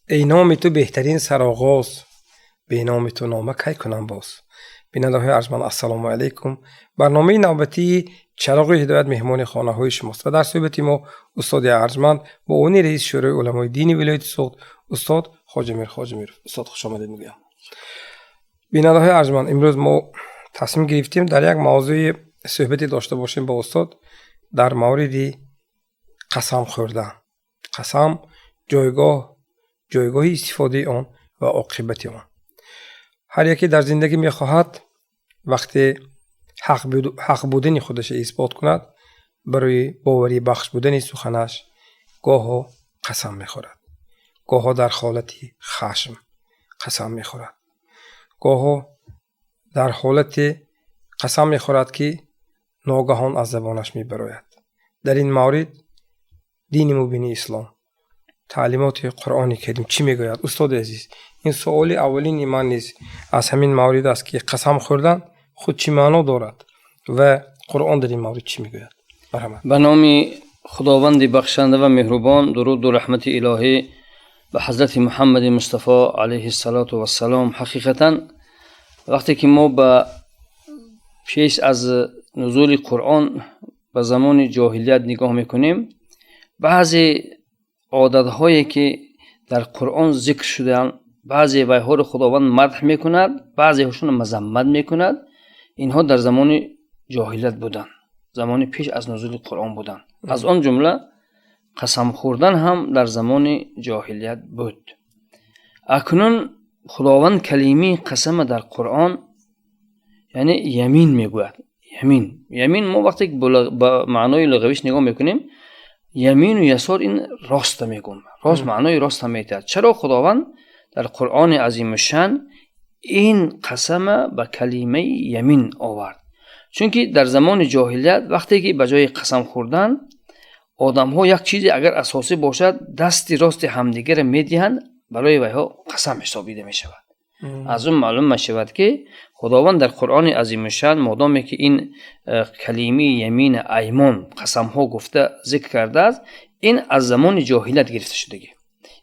Эй номи ту беҳтарин сароғоз, беноми ту нома кай кунам боз. Бинандаҳои арҷманд, ассалому алайкум. Барномаи навбатии «Чароғи ҳидоят» меҳмони хонаҳои шумост ва дар суҳбати мо устоди арҷманд, муовини раиси Шӯрои уламои дини вилояти Суғд, устод Хоҷамир Хоҷамиров. Устод, хушомадед мегӯям. Бинандаҳои арҷманд, имрӯз мо тасмим гирифтем дар як мавзӯи суҳбате дошта бошем бо устод дар мавриди қасам хӯрдан, қасам, ҷойгоҳи истифодаи он ва оқибати он. Ҳар яке дар зиндагӣ мехоҳад, вақте ҳақ будани худашро исбот кунад, барои боварӣ бахш будани суханаш гоҳо қасам мехӯрад, гоҳо дар ҳолати хашм қасам мехӯрад, гоҳо дар ҳолате қасам мехӯрад, ки ногаҳон аз забонаш мебарояд. Дар ин маврид дини мубини ислом, таълимоти Қуръони Карим чӣ мегӯяд? Устоди азиз, ин суоли аввалини ман низ аз ҳамин маврид аст, ки қасам хӯрдан худ чӣ маъно дорад ва Қуръон дар ин маврид чӣ мегӯяд? Марҳамат. Ба номи Худованди бахшанда ва меҳрубон, дуруду раҳмати илоҳӣ ба ҳазрати Муҳаммади Мустафо алайҳиссалоту вассалом. Ҳақиқатан, вақте ки мо ба пеш аз нузули Қуръон, ба замони ҷоҳилият нигоҳ мекунем, баъзе одатҳое ки дар Қуръон зикр шудаанд, баъзе вайҳоро Худованд мадҳ мекунад, баъзеҳошонро мазаммат мекунад, инҳо дар замони ҷоҳилият буданд, замони пеш аз нузули Қуръон буданд. Аз он ҷумла қасам хӯрдан ҳам дар замони ҷоҳилият буд. Акнун Худованд калимаи қасама дар Қуръон, яъне ямин мегӯяд. Ямин, ямин, мо вақте ба маънои луғавиш нигоҳ мекунем, ямину ясор, ин роста мегӯм, рост, маънои роста метиҳад. Чаро Худованд дар Қуръони азимушшан ин қасама ба калимаи ямин овард? Чунки дар замони ҷоҳилият, вақте ки ба ҷои қасам хӯрдан одамҳо як чизе агар асосӣ бошад, дасти рости ҳамдигарро медиҳанд, барои вайҳо қасам ҳисобида мешавад. Аз он маълум мешавад, ки Худованд дар Қуръони азимушшан модоме ки ин калимаи ямина, аймон, қасамҳо гуфта зикр кардааст, ин аз замони ҷоҳилият гирифта шудагӣ.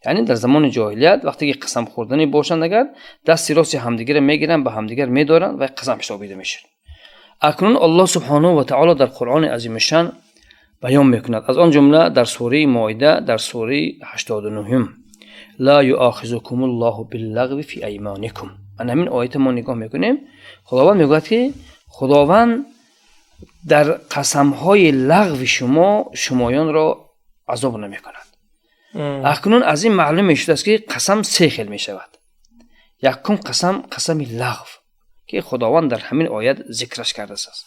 Яъне дар замони ҷоҳилият вақте ки қасам хӯрданӣ бошанд, агар дасти рости ҳамдигарро мегиранд, ба ҳамдигар медоранд ва қасам ҳисобида мешуд. Акнун Аллоҳ субҳонаҳу ва таоло дар Қуръони азимушшан баён мекунад, аз он ҷумла дар сураи Моида, дар сураи 89: ла юохизукумуллоҳу биллағви фи аймоникум. Ана ҳамин оята мо нигоҳ мекунем, Худованд мегӯяд, ки Худованд дар қасамҳои лағви шумо шумоёнро азоб намекунад. Акнун аз ин маълум мешудааст, ки қасам се хел мешавад. Якум қасам, қасами лағв, ки Худованд дар ҳамин оят зикраш кардааст.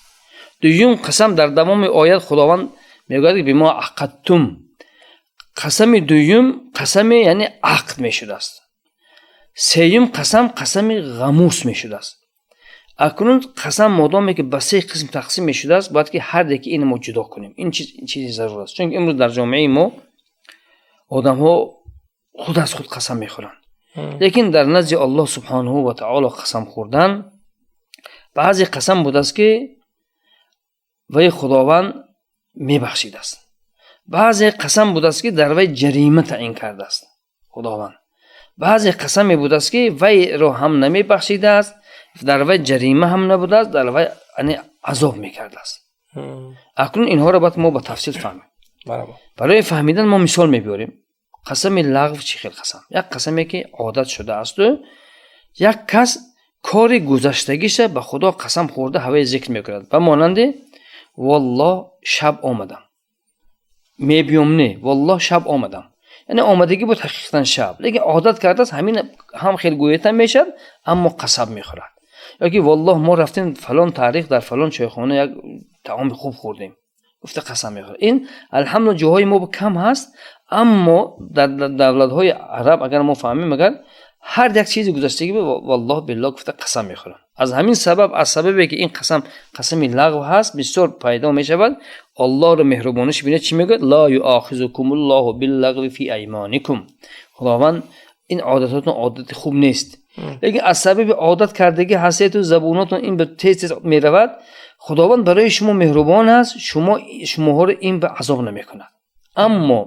Дуюм қасам, дар давоми оят Худованд мегӯяд, ки бима ақадтум. Қасами дуюм қасаме, яъне ақд мешудааст. Сеюм қасам, қасами ғамус мешудааст. Акнун қасам модоме ки ба се қисм тақсим мешудааст, бояд ки ҳар яки ин мо ҷудо кунем. Ин чизи зарур аст, чунки имрӯз дар ҷомеаи мо одамҳо худ аз худ қасам мехӯранд. Лекин дар назди Аллоҳ субҳонаҳу ва таоло қасам хӯрдан, баъзе қасам будааст, ки вай Худованд мебахшидааст, баъзе қасам будааст, ки дар вай ҷарима таъин кардааст Худованд, баъзе қасаме будааст, ки вайро ҳам намебахшидааст, дар вай ҷарима ҳам набудааст, дар вай азоб мекардааст. Акнун инҳоро бояд мо ба тафсил фаҳмем. Барои фаҳмидан мо мисол мебиёрем. Қасами лағв чӣ хел қасам? Як қасаме, ки одат шудаасту як кас кори гузаштагиша ба Худо қасам хӯрда ҳаваи зикр мекунад, ба монанди: «Валлоҳ, шаб омадам, мебиём». Не, «Валлоҳ, шаб омадам», яъне омадагӣ буд ҳақиқатан шаб, лекин одат кардааст, ҳамин ҳам хел гӯятам мешавад, аммо қасам мехӯрад. Ёки: «Валлоҳ, мо рафтем фалон таърих, дар фалон чойхона як таоми хуб хӯрдем», гуфта қасам мехӯрад. Ин, алҳамдулилла, ҷоҳои мо кам ҳаст, аммо дар давлатҳои араб, агар мо фаҳмем, агар ҳар як чизи гузаштагӣ валлоҳ, биллоҳ гуфта қасам мехӯранд. Аз ҳамин сабаб, аз сабабе ки ин қасам қасами лағв ҳаст, бисёр пайдо мешавад. Аллоҳро меҳрубониш бинед, чӣ мегӯяд: ла юохизукумуллоҳу биллағви фи аймоникум. Худованд ин одатотон одати хуб нест, лекин аз сабаби одат кардагӣ ҳастету забонотон ин ба тез тез меравад, Худованд барои шумо меҳрубон аст, шумоҳоро ин ба азоб намекунад. Аммо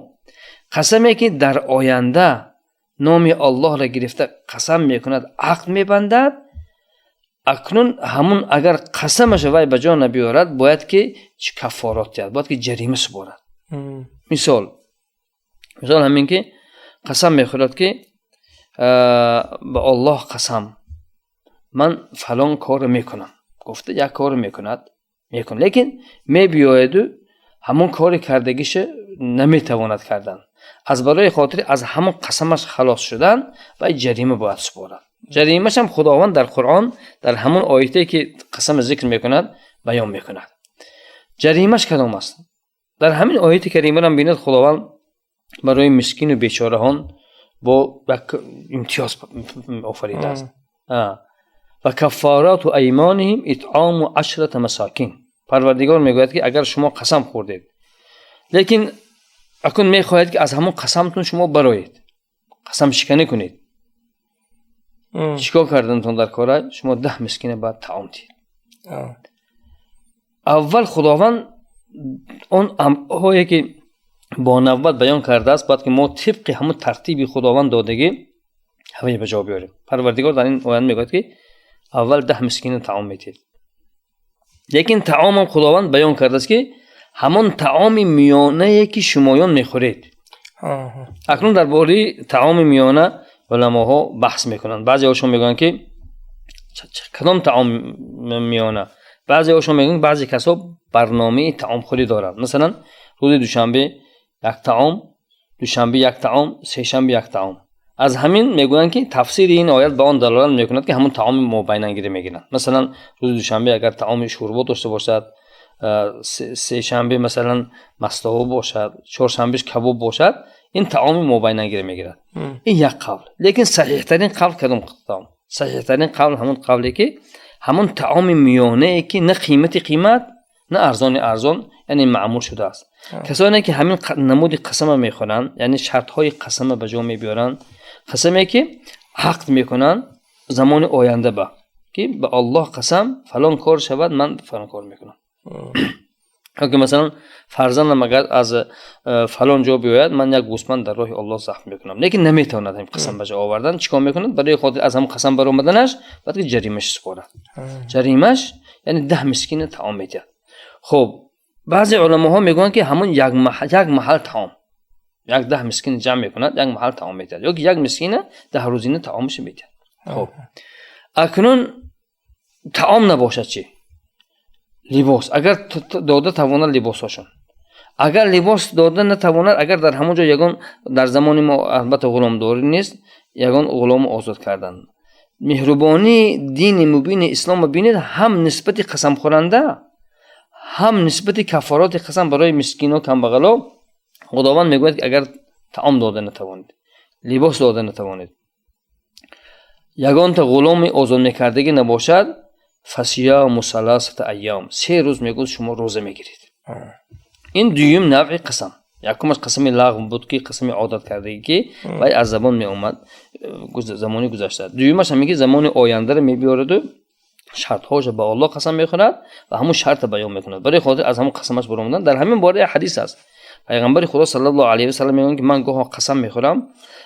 қасаме ки дар оянда Номи Аллоҳро гирифта қасам мекунад, ақд мебандад. Акнун ҳамун агар қасамаша вай ба ҷо набиёрад, бояд ки чӣ каффорот диҳад, бояд ки ҷарима супорад. Мисол, ҳамин ки қасам мехӯрад, ки ба Оллоҳ қасам, ман фалон корро мекунам гуфта, як корро мекунад, лекин мебиёяду ҳамон кори кардагиша наметавонад кардан. Аз барои хотири аз ҳамон қасамаш халос шудан вай ҷарима бояд супорад. Ҷаримашам Худованд дар Қуръон, дар ҳамон оятае ки қасама зикр мекунад, баён мекунад. Ҷаримаш кадом аст? Дар ҳамин ояти каримарам бинед, Худованд барои мискину бечораҳон бо як имтиёз офаридааст. Ва каффарату аймониҳим итъому ашрата масакин. Парвардигор мегӯяд, ки агар шумо қасам хӯрдед, лекин акнун мехоҳед, ки аз ҳамон қасамтон шумо бароед, қасамшиканӣ кунед, чӣ кор кардантон дар кора? Шумо 10 мискина бояд таом диҳед. Аввал Худованд он амрҳое ки бо навбат баён кардааст, бояд ки мо тибқи ҳамон тартиби Худованд додагӣ ҳамаи ба ҷо биёрем. Парвардигор дар ин оят мегӯяд, ки аввал 10 мискина таом медиҳед, лекин таомам Худованд баён кардааст, ки ҳамон таоми миёнае ки шумоён мехӯред. Акнун дар бораи таоми миёна уламоҳо баҳс мекунанд. Баъзеҳошон мегӯянд, ки кадом таом миёна? Баъзеҳошон мегӯянд, баъзе касо барномаи таомхӯрӣ доранд, масалан, рӯзи душанбе як таом, душанбе як таом, сешанбе як таом. Аз ҳамин мегӯянд, ки тафсири ин оят ба он далолат мекунад, ки ҳамон таоми мобайнангирӣ мегиранд. Масалан, рӯзи душанбе агар таоми шӯрбо дошта бошад, сешанбе, масалан, мастоба бошад, чоршанбеш кабоб бошад, ин таоми мобайнангирӣ мегирад. Ин як қавл. Лекин саҳиҳтарин қавл кадом таом? Саҳиҳтарин қавл ҳамон қавле, ки ҳамон таоми миёнае, ки на қимати қимат, на арзони арзон, яъне маъмул шудааст. Касоне ки ҳамин намуди қасама мехӯранд, яъне шартҳои қасама ба ҷо мебиёранд, қасаме ки ақд мекунанд замони оянда ба ки ба Аллоҳ қасам, фалон кор шавад, ман фалон кор мекунам, ё ки масалан, фарзандам агар аз фалон ҷо биёяд, ман як гӯсфанд дар роҳи Аллоҳ забҳ мекунам, лекин наметавонад ҳамин қасам ба ҷо овардан, чӣ кор мекунад? Барои хотир аз ҳамон қасам баромаданаш бояд ки ҷаримаш супорад. Ҷаримаш яъне 10 мискина таом медиҳад. Хуб, баъзе уламоҳо мегӯянд, ки ҳамон як маҳал таом, як 10 мискин ҷамъ мекунад, як маҳал таом медиҳад, ё ки як мискина 10 рӯзина таомашо медиҳад. Хуб, акнун таом набошад чӣ? Либос агар дода тавонад, либосҳошон. Агар либос дода натавонад, агар дар ҳамон ҷо ягон, дар замони мо албатта ғуломдорӣ нест, ягон ғулому озод кардан. Меҳрубонии дини мубини исломро бинед: ҳам нисбати қасамхӯранда, ҳам нисбати каффороти қасам барои мискино, камбағало. Худованд мегӯяд, ки агар таом дода натавонед, либос дода натавонед, ягонта ғуломи озод мекардагӣ набошад, фасияму саласата айём, 3 рӯз, мегӯяд, шумо рӯза мегиред. Ин дуюм навъи қасам. Якумаш қасами лағв буд, ки қасами одат кардагӣ, ки вай аз забон меомад замони гузашта. Дуюмаш ҳамин ки замони ояндаро мебиёраду шартҳоша ба Аллоҳ қасам мехӯрад ва ҳамун шарта баён мекунад барои хотир аз ҳамун қасамаш баромадан. Дар ҳамин бора як ҳадис аст. Пайғамбари Худо саллаллоҳу алайҳи васаллам мегӯянд, ки ман гоҳо қасам мехӯрам,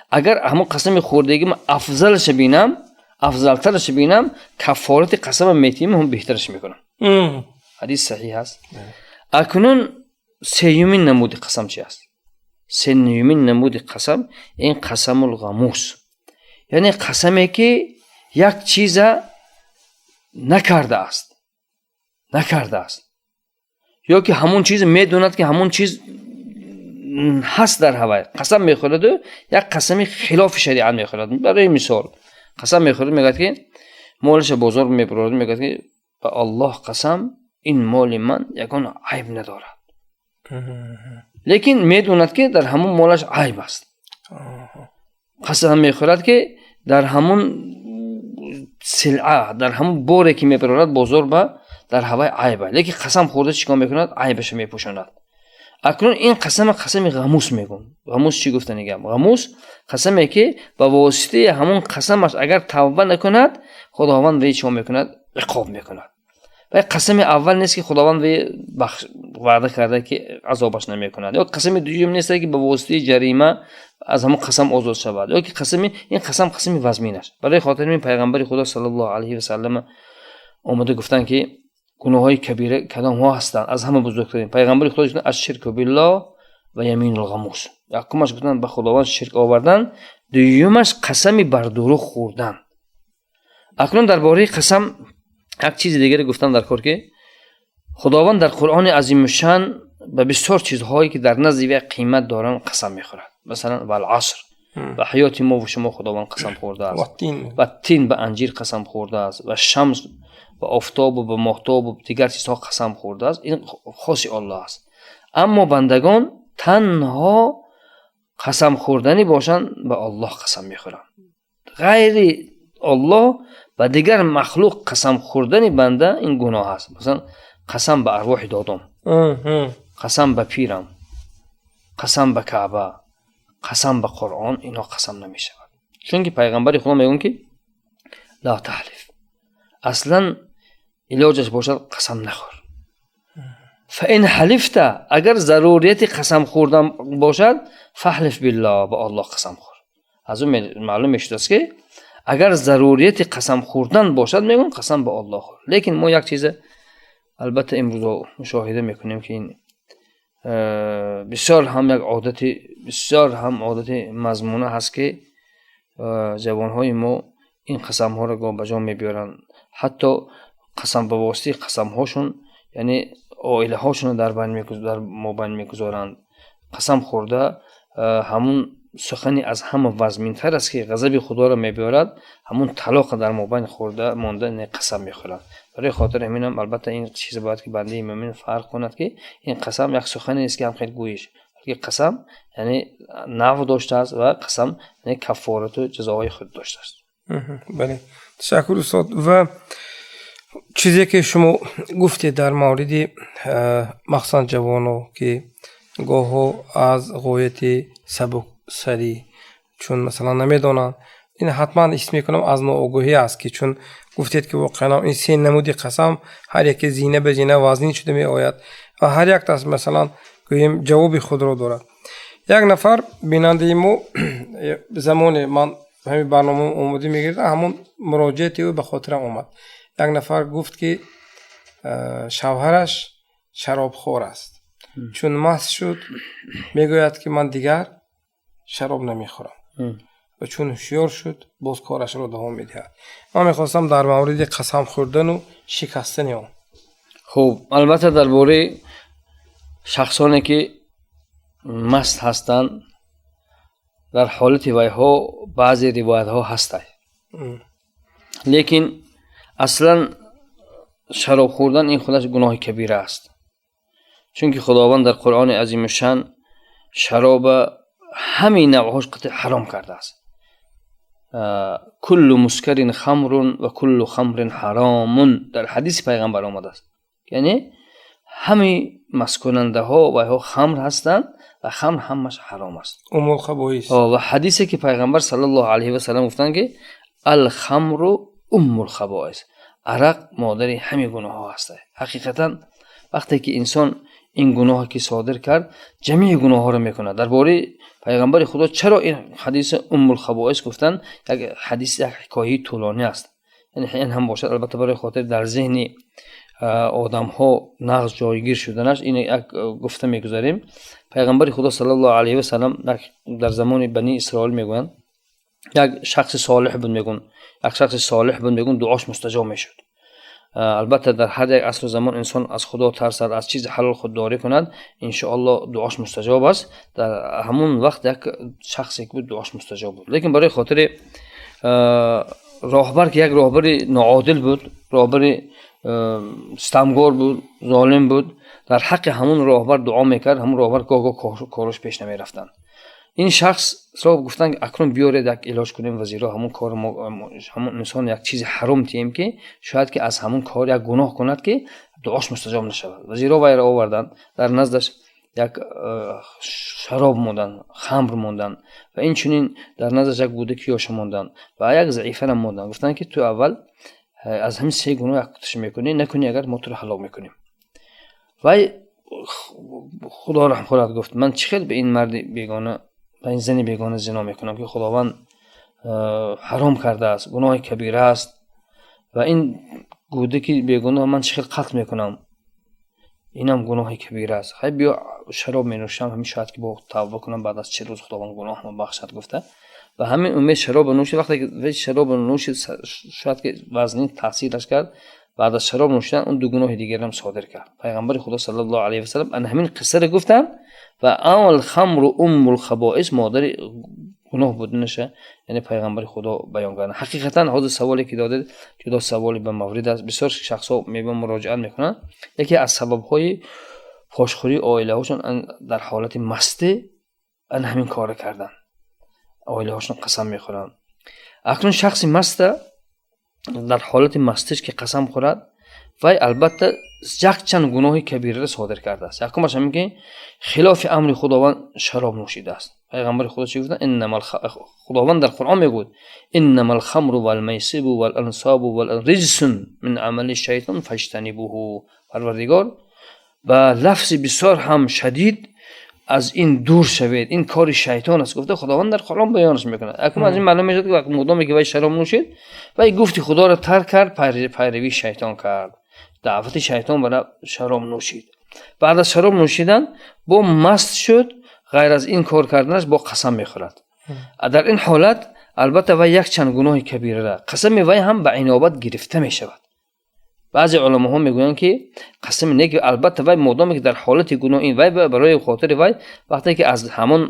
агар ҳамун қасами хӯрдагим афзалаша бинам, афзалтараша бинам, каффорати қасама метиҳим, ҳам беҳтараш мекунам. Ҳадис саҳиҳ аст. Акнун сеюмин намуди қасам чи аст? Сеюмин намуди қасам ин қасамул ғамус, яъне қасаме ки як чиза накардааст, ё ки ҳамон чиз медонад, ки ҳамон чиз ҳаст дар ҳавай, қасам мехӯраду як қасами хилофи шариат мехӯрад. Барои мисол, қасам мехӯрад, мегӯяд, ки молаша бозор мебурад, мегӯяд, ки ба Аллоҳ қасам, ин моли ман ягон айб надорад, лекин медонад, ки дар ҳамон молаш айб аст. Қасам мехӯрад, ки дар ҳамон силъа, дар ҳамон боре ки мебарорад бозор ба, дар ҳавай айба, лекин қасам хӯрда чӣ кор мекунад? Айбаша мепӯшонад. Акнун ин қасама қасами ғамус мегӯм. Ғамус чӣ гуфтани гап? Ғамус қасаме, ки ба воситаи ҳамон қасамаш агар тавба накунад, Худованд вай чӣ мекунад? Иқоб мекунад. Ва қасами аввал нест, ки Худованд ваъда карда, ки азобаш намекунад, ё қасами дуюм нест, ки ба воситаи ҷарима аз ҳамон қасам озод шавад, ё ки қасами ин қасам қасами вазмин аст. Барои хотири ин Пайғамбари Худо саллаллоҳу алайҳи васаллам омада гуфтанд, ки гуноҳҳои кабира кадомҳо ҳастанд, аз ҳама бузургтарин? Пайғамбари Худо гуфтанд: «Ашширку биллоҳ ва яминул ғамус». Якумаш, гуфтанд, ба Худованд ширк овардан, дуюмаш қасами бар дурӯғ хӯрдан. Акнун дар бораи қасам як чизи дигаре гуфтам дар кор, ки Худованд дар Қуръони азимушшан ба бисёр чизҳое, ки дар назди вай қимат доранд, қасам мехӯрад. Масалан, валаср, ба ҳаёти мову шумо Худованд қасам хӯрдааст, ва тин, ба анҷир қасам хӯрдааст, ва шамс, ба офтобу ба моҳтобу дигар чизҳо қасам хӯрдааст. Ин хоси Оллоҳ аст. Аммо бандагон танҳо қасам хӯрданӣ бошанд, ба Оллоҳ қасам мехӯранд. Ғайри Оллоҳ ба дигар махлуқ қасам хӯрдани банда ин гуноҳ аст. Масалан, қасам ба арвоҳи додом, қасам ба пирам, қасам ба Каъба, қасам ба Қуръон, инҳо қасам намешавад. Чунки Пайғамбари Худо мегӯянд, ки ла таҳлиф, аслан илоҷаш бошад, қасам нахӯр. Фаин ҳалифта, агар зарурияти қасам хӯрдан бошад, фаҳлиф биллоҳ, ба Оллоҳ қасам хӯр. Аз он маълум мешудааст, ки агар зарурияти қасам хӯрдан бошад, мегӯям, қасам ба Оллоҳ хӯр. Лекин мо як чиза албатта имрӯзо мушоҳида мекунем, ки ин бисёр ҳам як одати, бисёр ҳам одати мазмуна ҳаст, ки ҷавонҳои мо ин қасамҳоро гоҳ ба ҷо мебиёранд, ҳатто қасам ба воситаи қасамҳошон, яъне оилаҳошонро дар мобайн мегузоранд. Қасам хӯрда, ҳамун сухани аз ҳама вазминтар аст, ки ғазаби Худоро мебиёрад, ҳамун талоқа дар мобайн хӯрда монда қасам мехӯрад. Барои хотири ҳаминам албатта ин чиз бояд, ки бандаи мӯмин фарқ кунад, ки ин қасам як сухане нест, ки ҳам хел гӯиш, балки қасам яъне нав доштааст ва қасам яъне каффорату ҷазоҳои худ доштааст. Бале, ташаккур, устод. Ва чизе ки шумо гуфтед дар мавриди махсусан ҷавоно, ки гоҳҳо аз ғояти сабуксарӣ, чун масалан намедонанд, ин ҳатман ҳис мекунам, аз ноогоҳӣ аст, ки чун гуфтед, ки воқеан ин се намуди қасам ҳар яке зина ба зина вазнин шуда меояд ва ҳар яктас, масалан, гӯем, ҷавоби худро дорад. Як нафар бинандаи мо, замоне ман ҳамин барнома омода мегирифтам, ҳамон муроҷиати ӯ ба хотирам омад. Як нафар гуфт, ки шавҳараш шаробхӯр аст. Чун маст шуд, мегӯяд, ки ман дигар шароб намехӯрам, ва чун ҳушёр шуд, боз корашро давом медиҳад. Ман мехостам дар мавриди қасам хӯрдану шикастани он. Хуб, албатта, дар бораи шахсоне, ки маст ҳастанд, дар ҳолати вайҳо баъзе ривоятҳо ҳастанд, лекин аслан шароб хӯрдан ин худаш гуноҳи кабира аст, чунки Худованд дар Қуръони азимушшан шароба ҳамин навъҳош қатъи ҳаром кардааст. «Куллу мускарин хамрун ва куллу хамрин ҳаромун» дар ҳадиси Пайғамбар омадааст, яъне ҳамаи масткунандаҳо вайҳо хамр ҳастанд ва хамр ҳамаш ҳаром аст. Ва ҳадисе, ки Пайғамбар саллаллоҳу алайҳи васалам гуфтанд, ки «Алхамру уммул хабоис», арақ модари ҳамаи гуноҳҳо ҳаст. Ҳақиқатан, вақте ки инсон ин гуноҳе ки содир кард, ҷамеи гуноҳҳоро мекунад. Дар бораи Пайғамбари Худо чаро ин ҳадиси уммул хабоис гуфтанд? Як ҳадис, як ҳикояи тӯлонӣ аст. Яъне ин ҳам бошад, албатта, барои хотир дар зеҳни одамҳо нағз ҷойгир шуданаш ин як гуфта мегузарем. Пайғамбари Худо саллаллоҳу алайҳи васалам дар замони Бани Исроил, мегӯянд, як шахси солиҳ буд, мегӯн, як шахси солиҳ буд, мегӯн, дуош мустаҷоб мешуд. Албатта, дар ҳар як асру замон инсон аз Худо тарсад, аз чизи ҳалол худдорӣ кунад, иншоалло дуош мустаҷоб аст. Дар ҳамон вақт як шахсе буд, дуош мустаҷоб буд, лекин барои хотири роҳбар, ки як роҳбари ноодил буд, роҳбари ситамгор буд, золим буд, дар ҳаққи ҳамун роҳбар дуо мекард, ҳамун роҳбар гоҳ гоҳ корош пеш намерафтанд. Ин шахсро гуфтанд, акнун биёред, як илоҷ кунем, вазиро, ҳамун кор, ҳамун инсон як чизи ҳаром тием, ки шояд ки аз ҳамун кор як гуноҳ кунад, ки дуош мустаҷоб нашавад. Вазиро вайро оварданд, дар наздаш як шароб монданд, хамр монданд ва инчунин дар наздаш як гудаки ёша монданд ва як заифара монданд. Гуфтанд, ки ту аввал Аз ҳамин се гуноҳ якташ мекунӣ, накунӣ агар, мо туро ҳалок мекунем. Вай, Худо раҳм кунад, гуфт: «Ман чӣ хел ба ин марди бегона, ба ин зани бегона зино мекунам, ки Худованд ҳаром кардааст, гуноҳи кабира аст, ва ин кӯдаки бегуноҳ ман чӣ хел қатл мекунам? Инам гуноҳи кабира аст. Хай, биё, шароб менӯшам, ҳамин шояд ки бо тавба кунам, баъд аз 40 рӯз Худованд гуноҳро бахшад», гуфта, ба ҳамин умед шаробро нӯшид. Вақте ки шаробро нӯшид, шояд ки вазнин таъсираш кард, баъд аз шароб нӯшидан он ду гуноҳи дигарам содир кард. Пайғамбари Худо саллаллоҳу алайҳи васаллам ана ҳамин қиссаро гуфтанд ва الخمر أم الخبائث, модари гуноҳ буданаша, яъне, пайғамбари Худо баён карданд. Ҳақиқатан, ҳозир саволе ки додед, ҷудо саволи ба маврид аст. Бисёр шахсҳо мебиён, муроҷиат мекунанд. Яке аз сабабҳои пошхӯрии оилаҳошон, дар ҳолати мастӣ ана ҳамин корро кардан, оилаҳошон қасам мехӯранд. Акнун шахси маста дар ҳолати мастиш ки қасам хӯрад, вай албатта якчанд гуноҳи кабираро содир кардааст. Якумаш ҳамин ки хилофи амри Худованд шароб нӯшидааст. Пайғамбари Худо чӣ гуфтанд? Худованд дар Қуръон мегӯяд: إنما الخمر والميسر والأنصاب رجس من عمل الشيطان فاجتنبوه. Парвардигор ба лафзи бисёр ҳам шадид аз ин дур шавед, ин кори шайтон аст, гуфта, Худованд дар Қуръон баёнаш мекунад. Акнун аз ин маълум мешавад, ки модоме ки вай шароб нӯшид, вай гуфти Худоро тарк кард, пайравии шайтон кард, даъвати шайтон бара шароб нӯшид. Баъд аз шароб нӯшидан бо маст шуд, ғайр аз ин кор карданаш бо қасам мехӯрад. Дар ин ҳолат албатта вай якчанд гуноҳи кабирара, қасами вай ҳам ба инобат гирифта мешавад. Баъзе уламоҳо мегӯянд, ки қасами нек, албатта, вай модоме ки дар ҳолати гуноҳ ин вай барои хотири вай, вақте ки аз ҳамон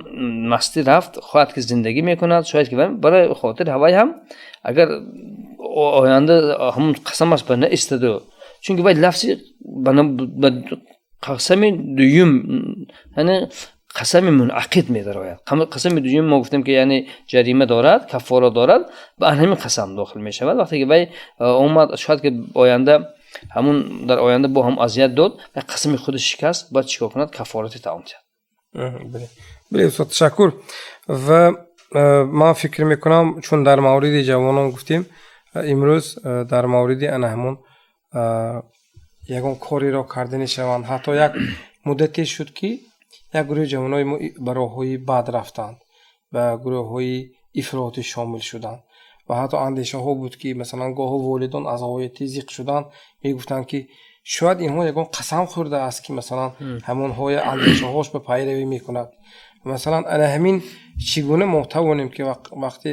мастӣ рафт, хоҳад ки зиндагӣ мекунад, шояд ки барои хотири вай ҳам агар оянда ҳамон қасамаш ба наистаду, чунки вай лафзи қасами дуюм, яъне қасами мунақид медарояд. Қасами дуюм мо гуфтем, ки яъне ҷарима дорад, каффора дорад, ба ҳамин қасам дохил мешавад. Вақте ки вай омад, шояд ки оянда ҳамун дар оянда бо ҳам азият дод ва қасами худ шикаст, бояд чӣ кор кунад? Каффорати таом диҳад. Бале, устод, ташаккур. Ва ман фикр мекунам, чун дар мавриди ҷавонон гуфтем, имрӯз дар мавриди ана ҳамон ягон кореро карда шаванд. Ҳатто як муддате шуд, ки як гурӯҳи ҷавонои мо ба роҳҳои бад рафтанд, ба гурӯҳҳои ифротӣ шомил шуданд ва ҳатто андешаҳо буд, ки масалан гоҳо волидон аз ғояти зиқ шудан мегуфтанд, ки шояд инҳо ягон қасам хӯрдааст, ки масалан ҳамонҳои андешаҳош ба пайравӣ мекунад. Масалан, ана ҳамин чӣ гуна мо тавонем, ки вақте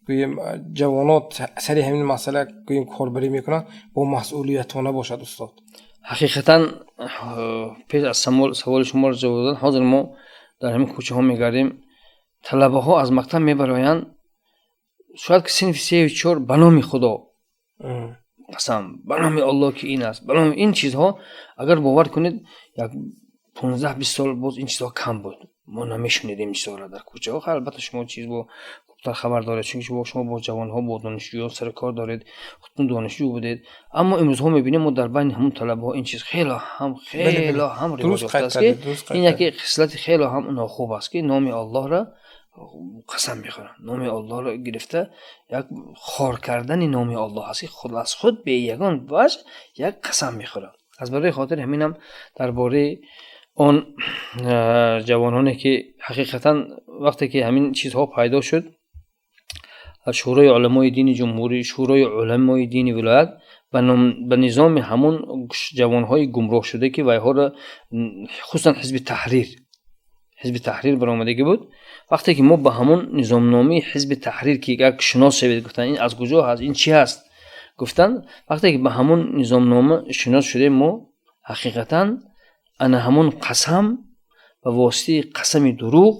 гӯем ҷавонот сари ҳамин масъала гӯем корбарӣ мекунанд, бо масъулиятона бошад, устод? Ҳақиқатан, пеш аз саволи шуморо ҷавоб додан, ҳозир мо дар ҳамин кӯчаҳо мегардем, талабаҳо аз мактаб мебароянд, шояд ки синфи сею чор, ба номи Худо қасам, ба номи Аллоҳ ки ин аст, ба номи ин чизҳо. Агар бовар кунед, як 15-20 сол боз ин чизҳо кам буд, мо намешунидем ин чизҳоро дар кӯчаҳо. Албатта, шумо чиз бо хубтар хабар доред, чунки шумо бо ҷавонҳо, бо донишҷӯён сари кор доред, худтон донишҷӯ будед. Аммо имрӯзҳо мебинем, мо дар байни ҳамун талабаҳо ин чиз хеле ҳам ривоҷ ёфтааст, ки ин яке хислати хеле ҳам нохуб аст, ки номи Аллоҳро қасам мехӯранд. Номи Аллоҳро гирифта, як хор кардани номи Аллоҳ аст, ки худ аз худ бе ягон ваҷ як қасам мехӯранд. Аз барои хотири ҳаминам дар бораи он ҷавононе, ки ҳақиқатан вақте ки ҳамин чизҳо пайдо шуд, Шӯрои уламои дини ҷумҳурӣ, Шӯрои уламои дини вилоят ба низоми ҳамон ҷавонҳои гумроҳшуда, ки вайҳоро хусусан Ҳизби Таҳрир баромадагӣ буд, вақте ки мо ба ҳамон низомномаи Ҳизби Таҳрир, ки як шинос шавед гуфтанд, ин аз куҷо ҳаст, ин чӣ ҳаст гуфтанд, вақте ки ба ҳамон низомнома шинос шудем, мо ҳақиқатан ана ҳамон қасам, ба воситаи қасами дурӯғ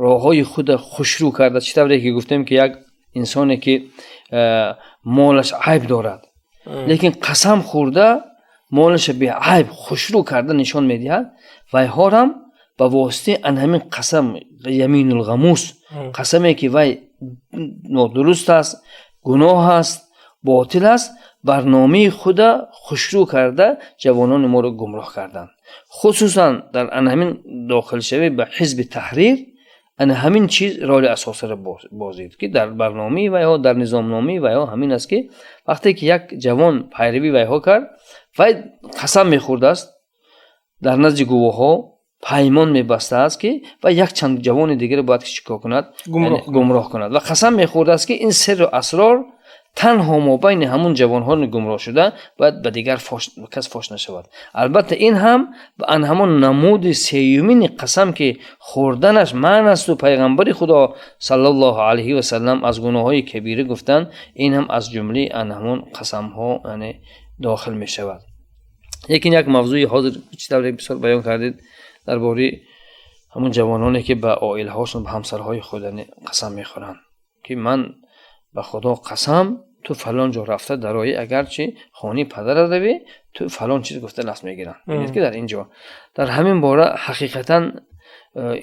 роҳҳои худа хушрӯ карда, чӣ тавре ки гуфтем, ки як инсоне ки молаш айб дорад, лекин қасам хӯрда молаша беайб хушрӯ карда нишон медиҳад, вайҳорам ба воситаи ан ҳамин қасам, يمين الغموس, қасаме ки вай нодуруст аст, гуноҳ аст, ботил аст, барномаи худа хушрӯ карда ҷавонони моро гумроҳ карданд. Хусусан дар ан ҳамин дохилшавӣ ба Ҳизби Таҳрир. Ана ҳамин чиз роли асосиро бозид, ки дар барномаи вайҳо, дар низомномаи вайҳо ҳамин аст, ки вақте ки як ҷавон пайравӣ вайҳо кард, вай қасам мехӯрдааст, дар назди гувоҳҳо паймон мебастааст, ки вай якчанд ҷавони дигаре бояд ки чӣ кор кунад? Гумроҳ кунад. Ва қасам мехӯрдааст, ки ин сирру асрор танҳо мобайни ҳамун ҷавонҳои гумроҳ шуда бояд ба дигар кас фош нашавад. Албатта, ин ҳам ба ан ҳамон намуди сеюмини қасам, ки хӯрданаш манъ асту пайғамбари Худо саллаллоҳу алайҳи васаллам аз гуноҳҳои кабира гуфтанд, ин ҳам аз ҷумлаи ан ҳамон қасамҳо, яъне, дохил мешавад. Лекин як мавзӯи ҳозир чӣ тавре бисёр баён кардед дар бораи ҳамун ҷавононе, ки ба оилаҳошон, ба ҳамсарҳои худ қасам мехӯранд, ки ман ба Худо қасам, ту фалон ҷо рафта дароӣ, агарчи хонаи падарат равӣ, ту фалон чиз гуфта лафз мегиранд. Бинед, ки дар ин ҷо, дар ҳамин бора, ҳақиқатан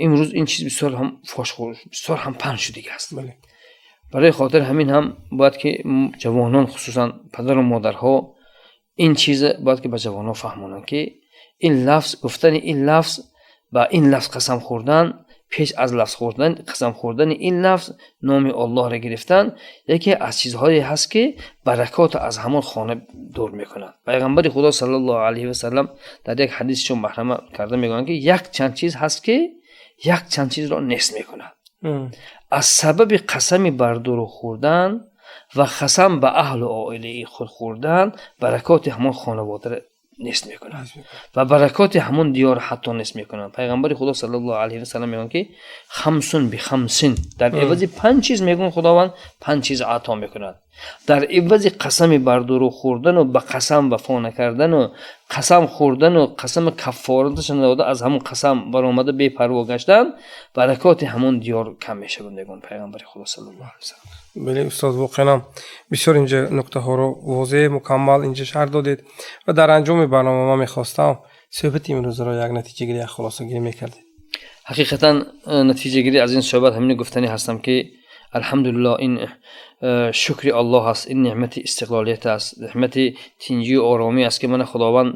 имрӯз ин чиз бисёр ҳам фош, бисёр ҳам паҳн шудига аст. Барои хотири ҳамин ҳам бояд ки ҷавонон, хусусан падару модарҳо, ин чиза бояд ки ба ҷавонон фаҳмонанд, ки ин лафз гуфтани ин лафз, ба ин лафз қасам хӯрдан, пеш аз лафз хӯрдан, қасам хӯрдани ин лафз, номи Оллоҳро гирифтан яке аз чизҳое ҳаст, ки баракото аз ҳамон хона дур мекунад. Пайғамбари Худо саллаллоҳу алайҳи васаллам дар як ҳадисшон маҳрама карда мегӯянд, ки як чанд чиз ҳаст, ки як чанд чизро нест мекунад. Аз сабаби қасами бар дурӯғ хӯрдан ва қасам ба аҳлу оилаи худ хӯрдан баракоти ҳамон хонаводаро нест мекунад ва баракоти ҳамон диёрро ҳатто нест мекунад. Пайғамбари Худо саллаллоҳу алайҳи васаллам мегӯянд, ки хамсун би хамсин, дар ивази панҷ чиз, мегӯянд, Худованд панҷ чиз ато мекунад. Дар ивази қасами бар дурӯғ хӯрдану ба қасам вафо накардану қасам хӯрдану қасами каффораташа надода, аз ҳамон қасам баромада бепарво гаштан, баракоти ҳамон диёр кам мешавад, мегӯянд пайғамбари Худо саллаллоҳу алайҳи васаллам. Бале, устод, воқеан бисёр инҷа нуктаҳоро возеҳ, мукаммал инҷа шарҳ додед ва дар анҷоми барнома ман мехостам суҳбати имрӯзаро як натиҷагирӣ, як хулосагирӣ мекардед. Ҳақиқатан натиҷагирӣ аз ин суҳбат ҳамин гуфтанӣ ҳастам, ки алҳамдулиллоҳ, ин шукри Аллоҳ аст, ин неъмати истиқлолият аст, неъмати тинҷию оромӣ аст, ки мана Худованд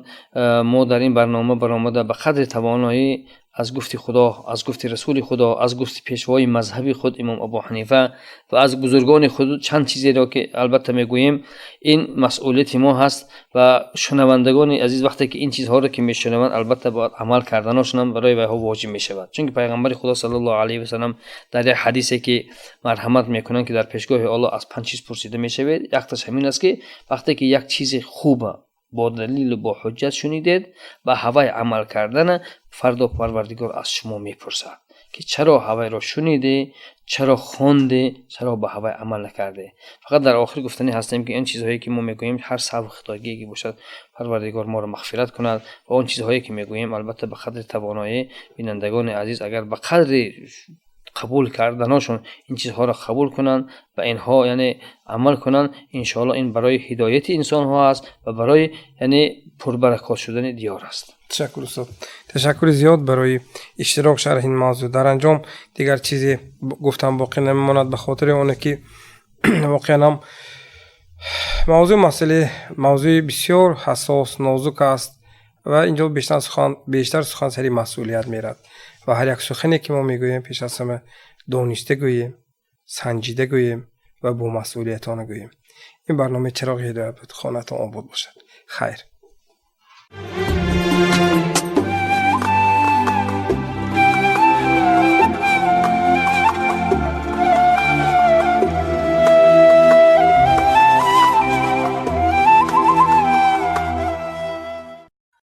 мо дар ин барнома баромада ба қадри тавоноӣ аз гуфти Худо, аз гуфти Расули Худо, аз гуфти пешвои мазҳаби худ имом Абу Ҳанифа ва аз бузургони худ чанд чизеро, ки албатта мегӯем, ин масъулияти мо ҳаст. Ва шунавандагони азиз, вақте ки ин чизҳоро ки мешунаванд, албатта бояд амал карданошонам барои вайҳо воҷиб мешавад. Чунки пайғамбари Худо саллаллоҳу алайҳи васаллам дар як ҳадисе, ки марҳамат мекунанд, ки дар пешгоҳи Аллоҳ аз панҷ чиз пурсида мешавед, якташ ҳамин аст, ки вақте ки як чизи хуба бо далилу бо ҳуҷҷат шунидед, ба ҳавай амал кардана фардо Парвардигор аз шумо мепурсад, ки чаро ҳавайро шунидӣ, чаро хондӣ, чаро ба ҳавай амал накардӣ. Фақат дар охир гуфтанӣ ҳастем, ки ин чизҳое, ки мо мегӯем, ҳар саҳву хитогие ки бошад, Парвардигор моро мағфират кунад. Ва он чизҳое, ки мегӯем, албатта, ба қадри тавоноӣ бинандагони азиз агар ба қадри қабул карданошон ин чизҳоро қабул кунанд, ба инҳо, яъне, амал кунанд, иншоалло ин барои ҳидояти инсонҳо аст ва барои, яъне, пурбаракот шудани диёр аст. Ташаккур, устод, ташаккури зиёд барои иштирок, шарҳи ин мавзӯъ. Дар анҷом дигар чизе гуфтам боқӣ намемонад, ба хотири оне ки воқеан ҳам мавзӯи масъале мавзӯи бисёр ҳассос, нозук аст ва инҷо бештар сухан сари масъулият мерад ва ҳар як сухане, ки мо мегӯем, пеш аз ҳама дониста гӯем, санҷида гӯем ва бо масъулиятона гӯем. Ин барномаи «Чароғи ҳидоят» буд. Хонатон обод бошад. Хайр.